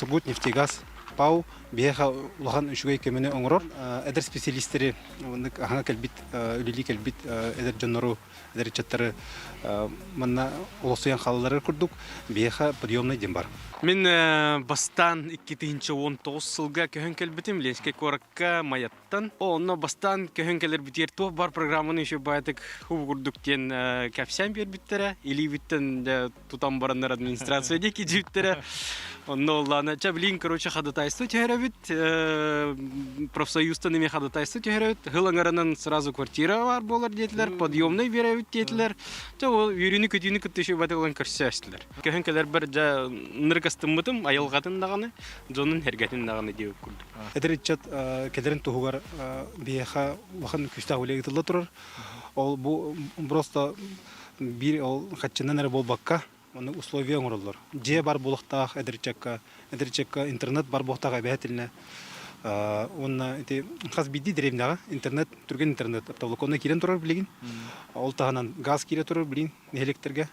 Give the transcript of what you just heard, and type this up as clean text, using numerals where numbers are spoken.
Сургутнефтегаз ПАУ биһиэхэ улахан үчүгэй көмөнү оҥорор. Эдэр специалистэри аһаҥа кэлбит, үлэлии кэлбит эдэр дьоннору, эдэр ыччаттары манна олохсуйан хаалалларыгар курдук биһиэхэ подъемный диэн бар. Мин бастаан 2019 сылга көһөн кэлбитим Ленскэй куоракка Майаттан. Онно бастаан көһөн кэлэрбитигэр туох бар программаны еще баайтык хубу курдук диэн кэпсээн биэрбиттэрэ. Илиибиттэн тутан бараннар администрация диэки дьииптэрэ. Онно оллаана, ча блин, короче, ходатайство түһэрэбит, профсоюзтан эмиэ ходатайство түһэрэбит, хыл аҥаранан сразу квартира бар буолар диэтилэр, подъемный биэрэбит диэтилэр. Ча ол үөрүүнү-көтүүнү кытта еще ылан көрсөөстүлэр. Көһөн кэлэрбэр дьэ нырыкастыммытым, айылҕатын даҕаны, дьонун эргэтин даҕаны диэбит курдук. Эдэр ыччат кэлэрин туһугар биһиэхэ улахан күүстээх үлэ ыытылла турар. Ол бу просто биир ол хаччынан эрэ буолбакка, оннук условия оҥороллор. Дьиэ бар буолуохтаах эдэр ыччакка, эдэр ыччакка интернет бар буолуохтаах эбэһэтилинэ уонна ити хас биирдии дэриэбинэҕэ интернет, түргэн интернет оптоволоконно киирэн турар билигин. Ол таһынан газ киирэ турар билигин нэһилиэктэргэ.